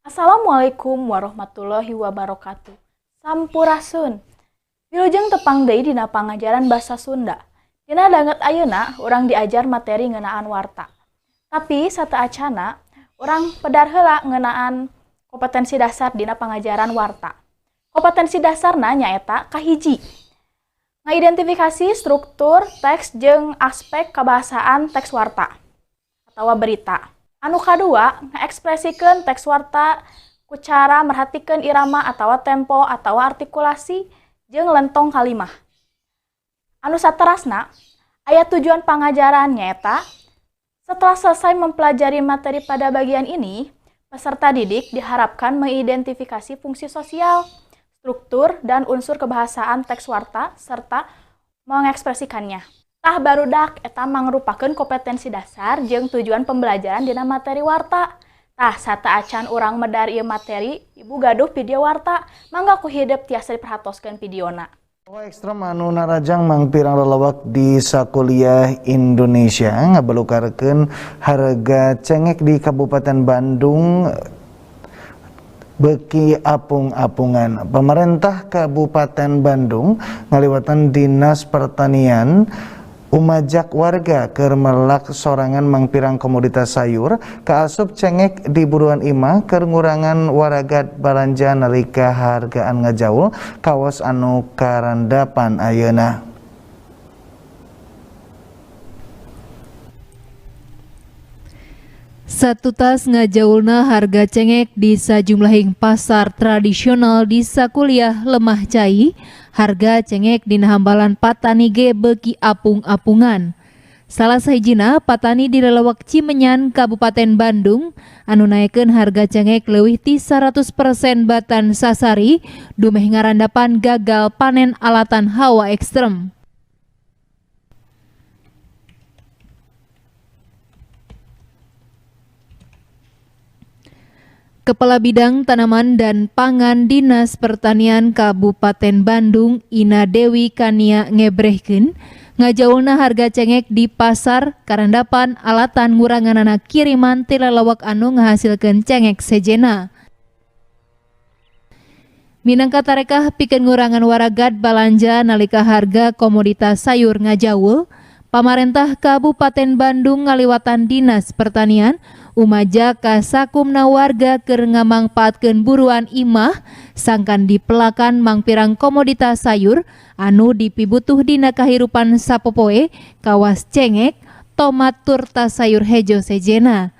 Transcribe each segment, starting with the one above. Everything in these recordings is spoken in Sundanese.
Assalamualaikum warahmatullahi wabarakatuh. Sampurasun. Wilujeng tepang deui dina pangajaran basa Sunda. Dina danget ayeuna urang diajar materi ngeunaan warta. Tapi sateuacana urang pedar heula ngeunaan kompetensi dasar dina pangajaran warta. Kompetensi dasarna nyaeta kahiji, ngaidentifikasi struktur teks jeung aspek kabahasaan teks warta atawa berita. Anu kadua, ngaekspresikeun teks warta ku cara merhatikeun irama atawa tempo atawa artikulasi jeung lentong kalimah. Anu saterasna, aya tujuan pangajaran nyaeta setelah selesai mempelajari materi pada bagian ini, peserta didik diharapkan mengidentifikasi fungsi sosial, struktur, dan unsur kebahasaan teks warta serta mengekspresikannya. Tah barudak eta mangrupakeun kompetensi dasar jeung tujuan pembelajaran dina materi warta. Tah sateuacan urang medar ieu materi, ibu gaduh video warta, mangga ku hidep tiasa diperhatoskeun videona. Hawa ekstrem anu narajang mangpirang lelewek di sakuliah Indonesia ngabelukarkeun harga cengek di Kabupaten Bandung beki apung-apungan. Pemerintah Kabupaten Bandung ngaliwatan Dinas Pertanian umajak warga keur melak sorangan mangpirang komoditas sayur kaasup cengek di buruan imah keur ngurangan waragat balanja nalika hargaan ngajaul kawas anu karandapan ayeuna. Satutas ngajaulna harga cengek di sajumlahing pasar tradisional di sakuliah lemah cai, harga cengek dina hambalan patani ge beuki apung-apungan. Salah sahijina patani di lelewek Cimenyan, Kabupaten Bandung, anu naekeun harga cengek leuwih ti 100% batan sasari, dumeh ngarandapan gagal panen alatan hawa ekstrem. Kepala Bidang Tanaman dan Pangan Dinas Pertanian Kabupaten Bandung, Ina Dewi Kania ngebrehkeun ngajaulna harga cengek di pasar karandapan alatan nguranganana kiriman ti lelewek anu ngahasilkeun cengek sejena. Minangka tarekah pikeun ngurangan waragat balanja nalika harga komoditas sayur ngajaul, Pamarentah Kabupaten Bandung ngaliwatan Dinas Pertanian umaja ka sakumna warga keur ngamangpaatkeun buruan imah sangkan dipelakan mangpirang komoditas sayur anu dipibutuh dina kahirupan sapopoe kawas cengek, tomat turta sayur hejo sejena.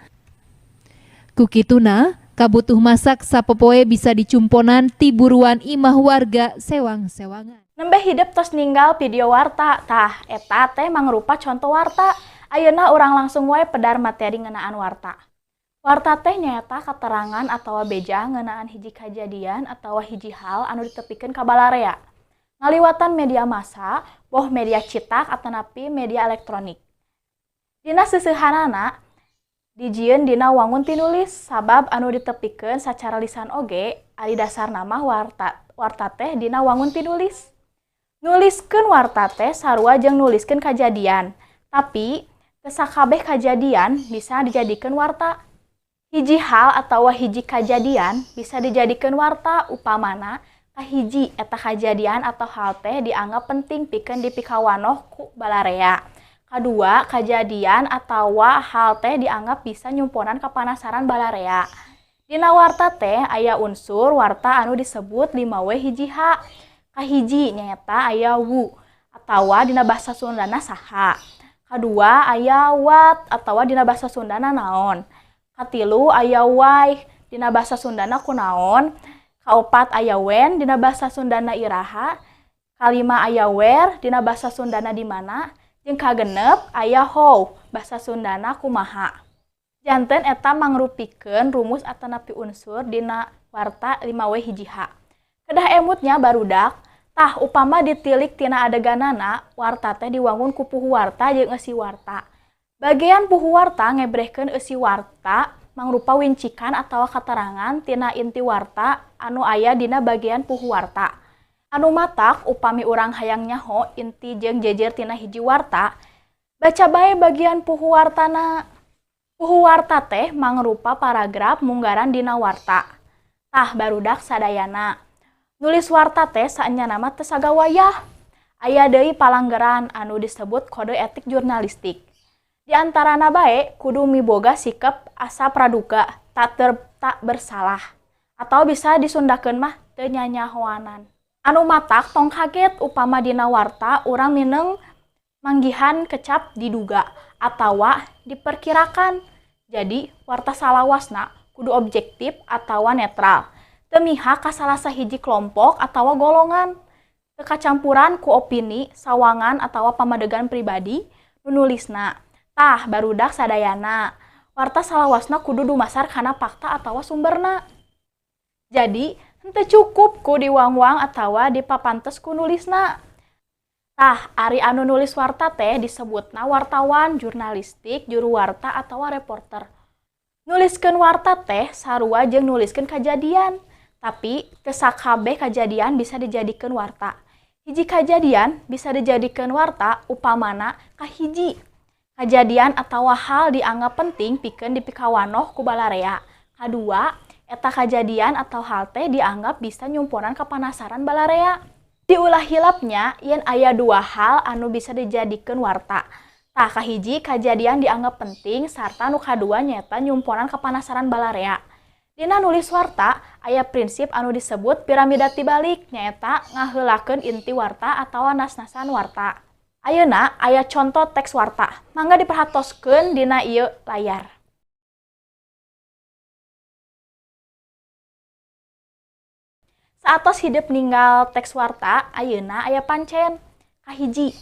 Kukituna kabutuh masak sapopoe bisa dicumponan ti buruan imah warga sewang-sewangan. Nembe hidep tos ninggal video warta, tah eta teh mangrupa contoh warta. Ayeuna urang langsung wae pedar materi ngeunaan warta. Warta teh nyaeta katerangan atawa beja ngeunaan hiji kajadian atawa hiji hal anu ditepikeun ka balarea. Ngaliwatan media massa, boh media cetak atanapi media elektronik. Dina seseuhanana dijieun dina wangun tinulis sabab anu ditepikeun sacara lisan oge ari dasarna mah warta teh dina wangun tinulis. Nuliskeun warta teh sarua jeung nuliskeun kajadian, tapi teu sakabeh kajadian bisa dijadikeun warta. Hiji hal atawa hiji kajadian bisa dijadikeun warta upamana kahiji eta kajadian atau hal teh dianggap penting pikeun dipikawanoh ku balarea. Kadua, kajadian atawa hal teh dianggap bisa nyumponan kapanasaran balarea. Dina warta teh aya unsur warta anu disebut 5W hiji H. Kahiji nyaeta aya wu atawa dina bahasa Sundana saha. Kadua aya wat atawa dina bahasa Sundana naon. Katilu aya wai dina bahasa Sundana kunaon. Kaopat aya wen dina bahasa Sundana iraha. Kalima aya wer dina bahasa Sundana di mana. Jeung kagenep aya how bahasa Sundana kumaha. Janten eta mangrupikeun rumus atanapi unsur dina warta 5W hiji H. Kedah emutnya barudak, tah upama ditilik tina adeganana, warta teh diwangun ku puhu warta jeung eusi warta. Bagian puhu warta ngebrehkeun eusi warta mangrupa wincikan atawa katerangan tina inti warta anu aya dina bagian puhu warta. Anu matak upami urang hayang nyaho inti jeung jejer tina hiji warta, baca bae bagian puhu wartana. Puhu warta teh mangrupa paragraf munggaran dina warta. Tah barudak sadayana. Nulis warta teh saenyana mah teu sagawayah. Aya deui palanggeran anu disebut kode etik jurnalistik. Di antarana bae kudu miboga sikap asa praduga tak bersalah atau bisa disundakeun mah teu nyanyahoanan. Anu matak tong kaget upama dina warta urang mineng manggihan kecap diduga atawa diperkirakan. Jadi warta salawasna kudu objektif atawa netral. Teu mihak ka salah sahiji kelompok atawa golongan. Teu kacampuran ku opini, sawangan atawa pamadegan pribadi nu nulisna. Tah barudak sadayana. Warta salawasna kudu dumasar kana fakta atawa sumberna. Jadi henteu cukup ku diwangwang atawa dipapantes ku nulisna. Tah, ari anu nulis warta teh disebutna wartawan, jurnalistik, juru warta atawa reporter. Nuliskeun warta teh sarua jeung nuliskeun kajadian, tapi teu sakabeh kajadian bisa dijadikeun warta. Hiji kajadian bisa dijadikeun warta upamana kahiji. Kajadian atawa hal dianggap penting pikeun dipikawanoh ku balarea. Kadua, eta kajadian atau hal teh dianggap bisa nyumponan kapanasaran balarea. Diulah hilapnya yen aya dua hal anu bisa dijadikeun warta. Tah kahiji kajadian dianggap penting sarta nu kadua nyaeta nyumponan kapanasaran balarea. Dina nulis warta aya prinsip anu disebut piramida tibalik nyaeta ngaheulakeun inti warta atawa nas-nasan warta. Ayeuna aya conto teks warta. Mangga diperhatoskeun dina ieu layar. Saatos hidep ninggal teks warta, ayeuna aya pancen. Kahiji,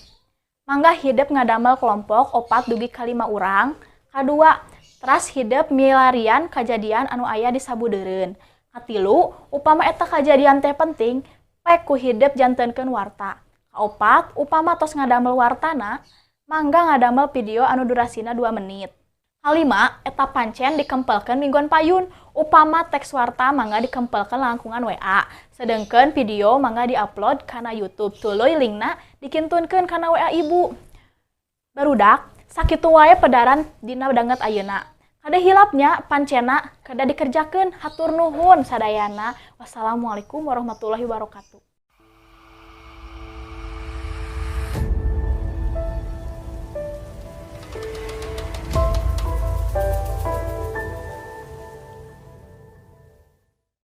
mangga hidep ngadamel kelompok 4 dugi ka 5 urang. Kadua, teras hidep milarian kajadian anu aya di sabudeureun. Katilu, upama eta kajadian teh penting, pek ku hidep jantenkeun warta. Kaopat, upama tos ngadamel wartana, mangga ngadamel video anu durasina 2 menit. Kalima, eta pancen dikempelkeun mingguan payun. Upama teks warta mangga dikempelkeun langkungan WA. Sedengkeun video mangga diupload kana YouTube. Tuluy linkna dikintunkeun kana WA ibu. Barudak, sakitu wae pedaran dina danget ayeuna. Kade hilapnya pancena kada dikerjakeun. Hatur nuhun sadayana. Wassalamualaikum warahmatullahi wabarakatuh.